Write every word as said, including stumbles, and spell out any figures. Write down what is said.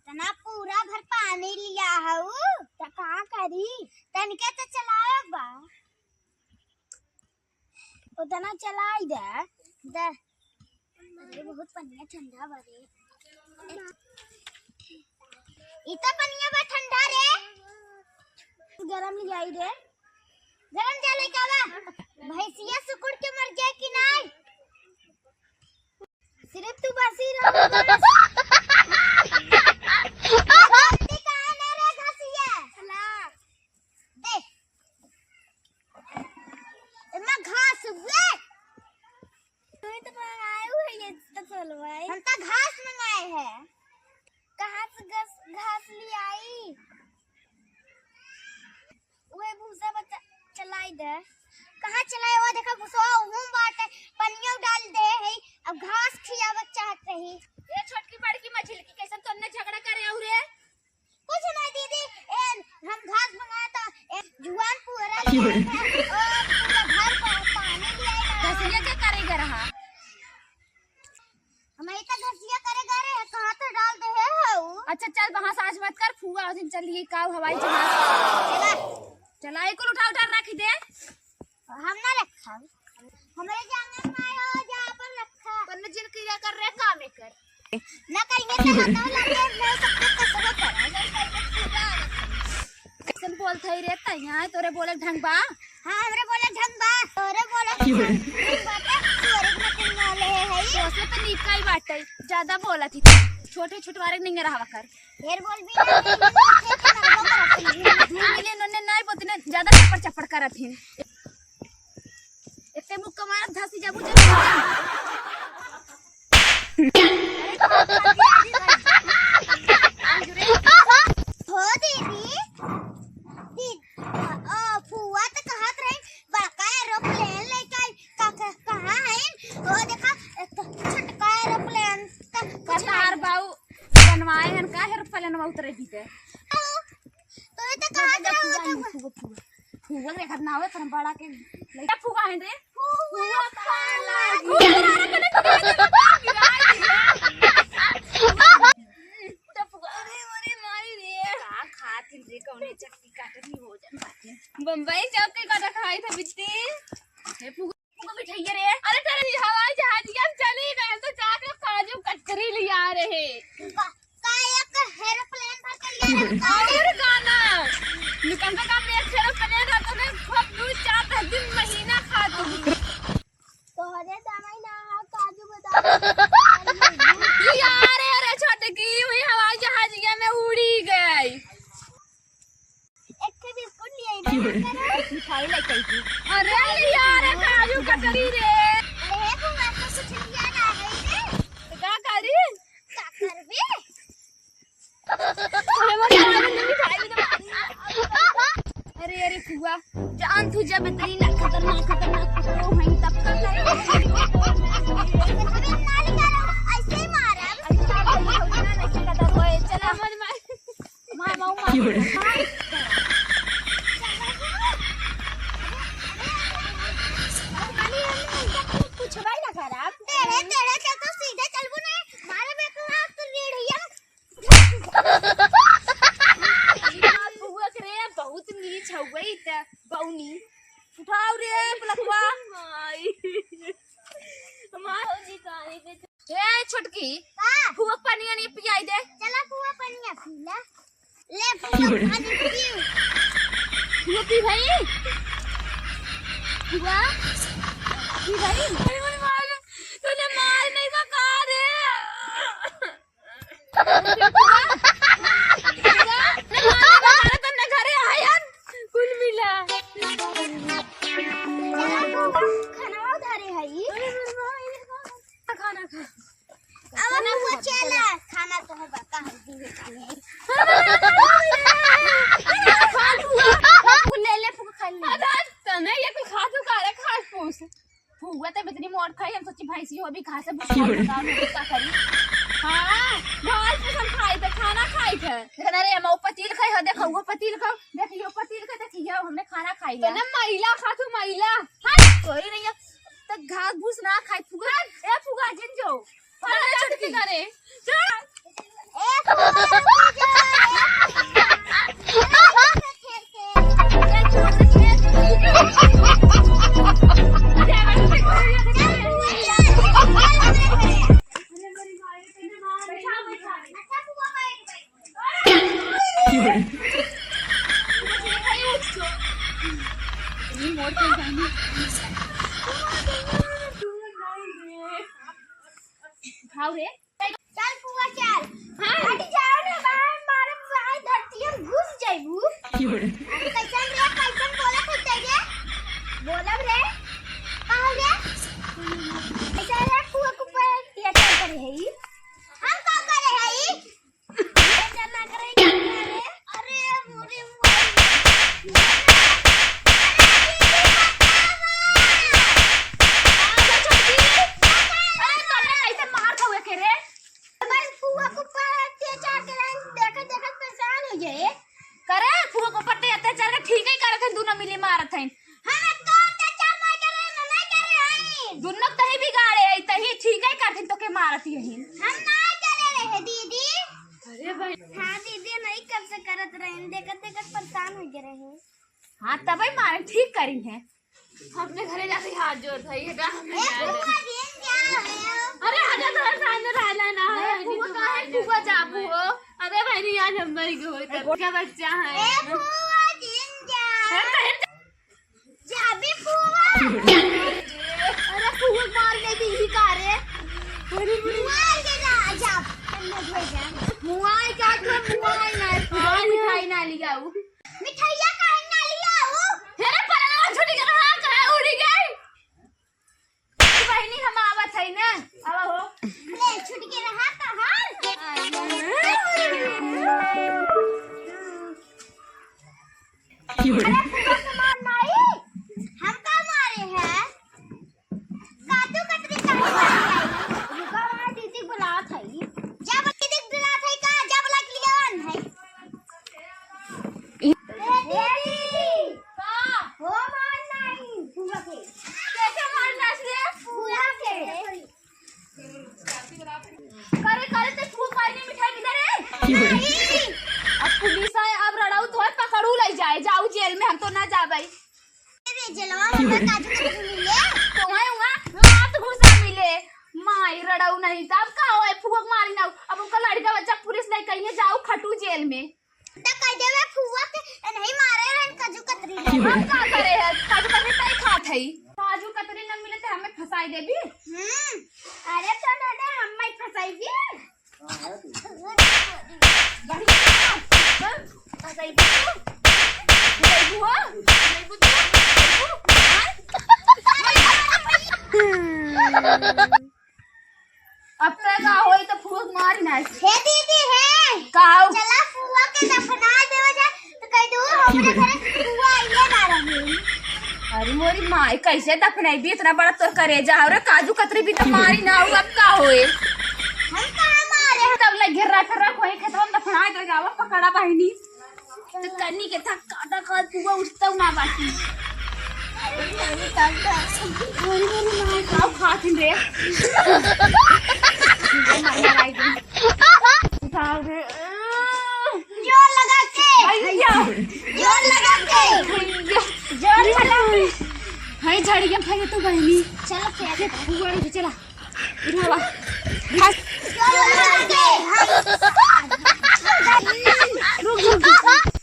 इतना पूरा भर पानी लिया हऊ, त का करी? तनिके त चलावे बा। उतना चलाई दे। दे। अरे, बहुत पनिया ठंडा बा रे। ई त पनिया बा ठंडा रे। गरम लियाई रे। गरम जा लइका बा। भैंसिया सुकुड़ के मर जाए कि नाई? सिर्फ तू बसी रहो, बस। गलती कहाँ ना रे घसिया? दे। एमा घास हुए। तू ही तो मंगाए हुए ये तो चलवाई। हम तो घास मंगाए हैं। कहाँ से घास, घास ले आई? उहे भूसा बच्चा चलाई दे। कहाँ चलाई? वो देखा भूसा उहूँ बाटे, पनिया डाल दे है, अब घास खियावे चाहत रही। ए छोटकी बड़की मझिलकी, कैसन तोन्ने झगड़ा करे आऊ रे? कुछ नहीं दीदी, ए, हम घास मंगाए तो ए, जुआन पूरा ले आए हैं, और पूरा भर पा-, पानी ले आए हैं। घसिया के करे ग रहा? हम इतना घसिया करे ग रहे हैं, कहाँ तो डाल दे है हऊ? अच्छा चल, बहस आज मत कर, फुआ उस दिन चल लिए काऊ हवाई जहाज। चला। चला, एक उठा उठा रख दे। हम ना रखा। हमरे जांगर में आयो, जा अपन रखा। अपन जिन क्रिया कर रहे, काम ही कर। ना करेंगे तो हम ना लगे, ना सबके कसम करा। कैसन बोलत है रे तैया, तोरे बोले ढंग बा? हाँ, हमरे बोले ढंग बा, तोरे बोले ढंग बा, तोरे मतिन ना ले है। तो से तो निकाई बाटे, ज्यादा बोलत ही। छोटे छुटवारे निंगे रहवा कर। ढेर बोल भी ना, नहीं, नहीं, नहीं, नहीं, नहीं, नहीं, नहीं। धूल मिले नोने नाई बोतने ज्यादा चप्पड़ चप्पड़ करत ही। एते मुक्का मारब धसी जाबू जे। हो दीदी, दी-, ओ, फुआ त कहत रही, बड़का aeroplane लेके आई, का, का, कहाँ है? वो देखा, एक तो छोटका aeroplane, त कुछ कतार नहीं। बाऊ बनवाए हन, का aeroplane उतरे दीते? तो ये तो कहाँ जा रहा था? फुआ, फुआ, फुआ। फुआ देखत ना होए, पर हम बड़ा के लइका फुआ हैं रे। फुआ पाला। फुआ पाला। अरे, अरे माई रे। का खात हिन रे, कौने चक्की काटत नहीं हो जात बाटे। बम्बई चक्की काटत खाई था बिट्टी। हे फुआ को बिठाइए रे। अरे तेरे हवाई जहाज हम चली गए, हम तो जाके काजू कतरी लिया रहे। का, का एक aeroplane भर के लिया रहे का? और गाना। कम से कम एक aeroplane रहा तो मैं खूब दो चार दस दिन महीना खा दूँ। तोहरे दवाई ना है, काजू बादाम। यार, अरे छोटकी, वही हवाई जहाजिया में उड़ी गई। एक ठे बिस्कुट ले आई बा। मिठाई लेके आई थी। अरे यार, काजू कतरी रे। अरे हे फुआ, तो कुछ लिया ना है रे। तो का करी? का करबे? अरे मोर काजू मिठाई दे। अरे, अरे फुआ, जान तू जब इतनी ना खतरनाक, खतरनाक पकड़ो हैं, तब का करो? अरे ना निकालो, ऐसे ही मारा। अच्छा, भैया, भैया, ना, नहीं खतरनाक होए, चला। मार, मार। मार, मार, मार। की हो रहा है? कुछ भाई ना खराब। टेढ़े, टेढ़े से तो सीधे चलबो नहीं। मारे में एक लाख तो रीढ़ हुई है। फुआ के रे, बहुत नीच हउवे ई त बौनी। उठाओ रे, पलकवा। माई। माई। ए, छोटकी, का? फुआ के पनिया नहीं पियाई दे। चला, फुआ पनिया पी ला। ले, फुआ पानी पी। फुआ पी भाई। फुआ, पी भाई। अरे, अरे, मार। तूने मार नहीं का कहा रे? फुआ, फुआ, ने मार नहीं का कहा रे, तन्ने घरे आया। कुल मिला। चला, फुआ, खाना धरे हई। खाना खा। अब हम पहुँचेला। खाना तो है, बड़का है, दीदी खाने। खा फुआ, फुआ, ले ले, फुआ खा ले। अरे, तने ये कुल खा तू का रे, खा पूछ। फुआ तो इतनी मोट खाई, हम सोची भैंसी हो भी घास से भूख का करी। हाँ, घास फूस हम खाई थे, खाना खाई थे। लेकिन अरे, हम वो पतील खाई हो, देखो, वो पतील खाओ, देखियो, पतील खाई, देखियो, हमने खाना खाई लिया। तने मैला खा तू, मैला। हाँ, कोई नहीं है। त घास भूस ना खाई फुआ। ए फुआ, जिन जो। अरे छोटकी करे। चल। ए फुआ, रुको, खाओ रे। चल फुआ चल। हाँ। हट जाओ ना बाहर, मारब बाहर धरती में घुस जाइबू। अरे कैसन रे, कैसन बोलत है तेरे? बोलब रे। का हो रे? कैसे रे फुआ के ऊपर अत्याचार करे है ई? हम का करे है ई? अत्याचार ना करे, क्या करे? अरे मोरे मोरे। अरे छोटकी, अरे तोने कैसे मार खावे के रे? बस फुआ के ऊपर अत्याचार के लाइन देखत देखत परेशान हो गए। करे फुआ के ऊपर ते अत्याचार के ठीक ही करत हन, दोनों मिली मारत हन। हम तो अत्याचार नहीं करे, हम नहीं करे हई। दोनों तही बिगाड़े है, तही ठीक ही करत हन, तो के मारत यही। हम नहीं करे रहे दीदी। अरे भाई। हाँ दीदी, नहीं कब से करत रहे, देखत देखत परेशान हो गए रहे। हाँ तबे मारे ठीक करी है। अपने घरे जाके हाथ जोड़ था, ये गाँव में ए, नहीं आया। फुआ जी, क्या है? अरे, हटा तो है, सामने रहला ना है, ए, फुआ, काहे फुआ जाबू हो? अरे, बहनी, आज हम नहीं गए, ए, क्या बच्चा है? ए, फुआ जी, क्या? अरे, तो हम जाबी फुआ। अरे, फुआ मार दे दी ही का रे? अरे, मार के जा, जा, अंदर ले जा। मुआई का, मुआई ना, फुआ मिठाई ना लियाऊ। मिठाइया काहे ना लियाऊ? हे रे, पलंगवा छूट गया, हाँ, कहाँ उड़ी गई? बहिनी, हम आवत है ना, आवा हो। ले, छूट के रहा कहाँ? अरे, फुआ के मार नहीं, हम का मारे हैं? काजू कतरी काहे मारे आई? रुका, हमार दीदी बुलात है। जब दीदी बुलात है का? जब लग लिया है। ए दीदी, का? हो मार नहीं, फुआ के। कैसे मार नाच रे? फुआ के। करे, करे, ते फूल पानी मिठाई मिला रे? नहीं। अब पुलिस आए, अब रड़ाऊ तो है, पकड़ू ले जाए, जाऊ जेल में, हम तो ना जाबे। अरे जेलवा में काजू कतरी मिले। तो वहाँ, वहाँ मात घुसा मिले। माई रड़ाऊ नहीं, तब का होए, फुआ के मारी ना, अब उनका लड़का बच्चा पुलिस लेके आई है, जाऊ खटू जेल में। त कह देवे फुआ के नहीं मारे रहन काजू कतरी। हम का करे है? काजू कतरी तय खात है। काजू कतरी न मिले त हमें फंसाई देबी। हम्म। अरे तो ना, ना, हम नहीं फंसाई जी। बढ़िया। फंसाई दी। फंसाई दी हो। फंसाई दी हो। हाँ? अब तय का होई त फुआ के मारी ना। हे दीदी, हे। का हो? चला फुआ के दफना देवा जाए, त कह दू, हमरे घरे फुआ आइए ना रही। अरे मोरी माई, कैसे दफनाई भी? इतना बड़ा तोर करेजा हो रे, काजू कतरी भी तो मारी ना हो, अब का होए? हम कहाँ मारे हैं? तब ले घेरा फेरा कोई खेतवा में दफना दे जावा, पकड़ा बहिनी। तो कन्नी के था काटा खा फुआ उठता ना बाकी। अरे, अरे, काटा। अरे, अरे, माई, का खातिन रे? माई, माई, माई। उठाओ रे। जोर लगा के। भैया। जोर लगा के। भैया। जोर लगा के। हाय, झाड़िया खाए तो बहिनी। चलो, फेंक दे। फुआ, चला। इधर आ। हाय। जोर लगा के। रुक, रुक, रुक।